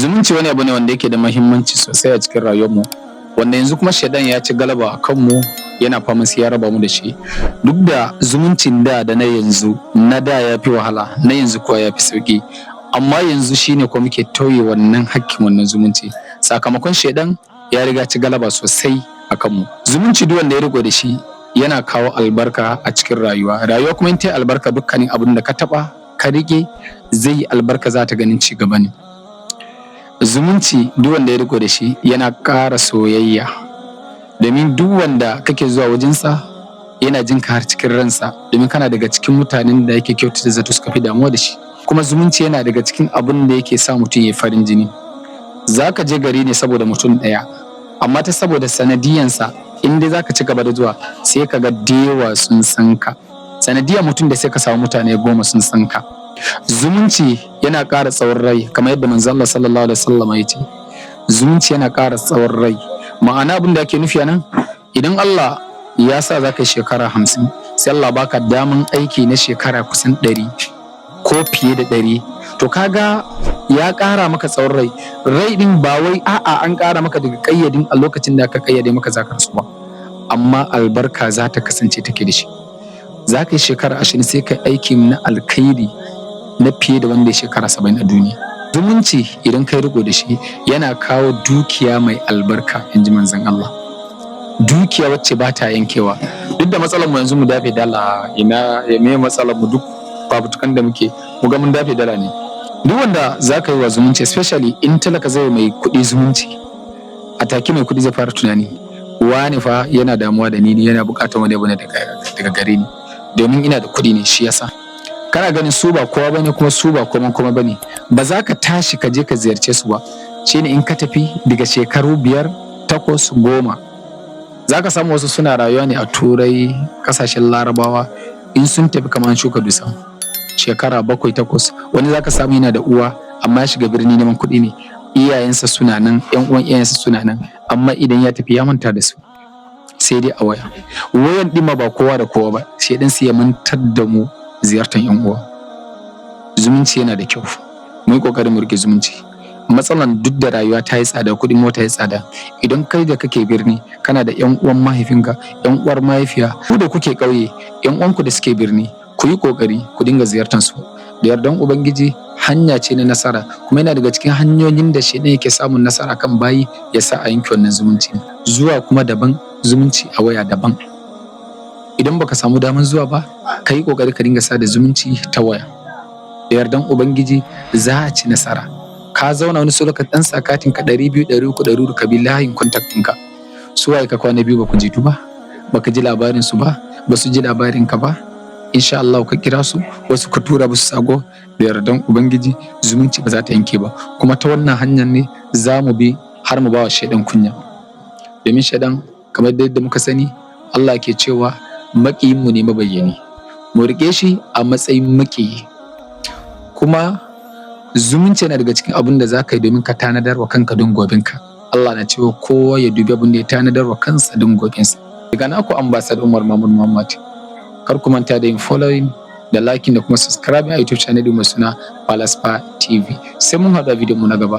Zumunci wani abu ne wanda yake da muhimmanci sosai a cikin rayuwarmu, wanda yanzu kuma shaidan ya ci galaba a kanmu, yana faman sai ya raba mu da shi. Duk da zumuncin da da na yanzu, na da ya fi wahala, na yanzu kuwa ya fi sauƙi. Amma yanzu shine ko muke tauye wannan hakkin wannan zumunci. Sakamakon shaidan ya riga ci galaba sosai a kanmu. Zumunci, duk wanda ya riko da shi, yana kawo albarka a cikin rayuwa. Rayuwa kuma in ta yi albarka, dukkanin abin da ka taɓa ka riƙe zai yi albarka, za ta ganin ci gaba ne. Zumunci, duk wanda ya riko da shi, yana ƙara soyayya, domin duk wanda kake zuwa wajensa yana jin ka har cikin ransa, domin kana daga cikin mutanen da yake kyautata zato suka fi damuwa da shi. Kuma zumunci yana daga cikin abin da yake sa mutum ya farin jini. Za ka je gari ne saboda mutum ɗaya, amma ta saboda sanadiyansa, in dai za ka ci gaba da zuwa, sai ka ga dewa sun san ka. Sanadiyan mutum da sai ka samu mutane 10 sun san ka. Zumunci yana ƙara tsawon rai, kamar yadda manzo Allah sallallahu alaihi wasallam ya ce zumunci yana ƙara tsawon rai. Ma'ana, abin da ake nufi nan, idan Allah ya sa za ka yi shekara 50, sai Allah baka daman aiki na shekara kusan 100 ko fiye da 100, to kaga ya ƙara maka tsawon rai. Rai din ba wai a'a an ƙara maka daga ƙayyadin a lokacin da aka ƙayyade maka za ka rasu ba, amma albarka za ta kasance take da shi. Za ka yi shekara 20, sai ka aiki na alkhairi na fiye da wanda ya shekara 70 a duniya. Zumunci, idan kai riko da shi, yana kawo dukiya mai albarka, in ji manzon Allah, dukiya wacce ba ta yankewa. Duk da matsalar mu yanzu, mu dafe dala, ina me matsalar mu? Duk fafutukan da muke, mu ga mun dafe dala ne. Duk wanda za ka yi wa zumunci, especially in talaka zai mai kuɗi zumunci, a take mai kuɗi zai fara tunani, wani fa yana damuwa da ni ne, yana buƙatar wani abu ne daga gare ni, domin ina da kuɗi ne. Shi yasa kana ganin su ba kowa bane, kuma su ba komai kuma bane, ba za ka tashi ka je ka ziyarce su ba. Shine in ka tafi daga shekaru 5, 8, 10, za ka samu wasu suna rayuwa ne a Turai, kasashen Larabawa. In sun tafi kamar shuka dusa, shekara 7, 8, wani za ka samu yana da uwa, amma ya shiga birni neman kuɗi ne. Iyayensa suna nan, yan uwan iyayensa suna nan, amma idan ya tafi ya manta da su, sai dai a waya. Wayan ɗin ma ba kowa da kowa ba. Sai dan sai ya mantar da mu ziyartar yan uwa. Zumunci yana da kyau, mu yi kokarin mu rike zumunci. Matsalan, duk da rayuwa ta yi tsada, kuɗin mota ya tsada, idan kai da kake birni kana da yan uwan mahaifinka, yan uwar mahaifiya, ku da kuke ƙauye, yan uwanku da suke birni, ku yi kokari ku dinga ziyartar su. Da yardan Ubangiji, hanya ce na nasara, kuma yana daga cikin hanyoyin da shi yake samun nasara kan bayi, ya sa a yanke wannan zumunci. Zuwa kuma daban, zumunci a waya daban. Idan baka samu daman zuwa ba, ka yi kokari ka dinga sada zumunci ta waya. Da yardan Ubangiji za a ci nasara. Ka zauna wani so ka dan sa katin ka 200, 300, 400, ka bi layin contact ɗinka, su waye ka kwana biyu baku jitu ba, baka ji labarin su ba, ba su ji labarin ka ba. Insha Allah ka kira su, wasu ka tura musu sako, da yardan Ubangiji zumunci ba za ta yanke ba. Kuma ta wannan hanyar ne za mu bi har mu ba wa shaidan kunya, domin shaidan, kamar yadda muka sani, Allah ke cewa maƙiyinmu ne mabayyani, mu riƙe shi a matsayin maƙiyi. Kuma zumunci yana daga cikin abin da za ka yi domin ka tanadar wa kanka don gobinka. Allah na cewa kowa ya dubi abin da ya tanadar wa kansa don gobinsa. Daga naku Ambassador Umar Mahmud Muhammad. Kar ku manta da yin following da liking da kuma subscribe a YouTube channel mai suna Palaspa TV. Sai mun haɗu a bidiyon mu na gaba.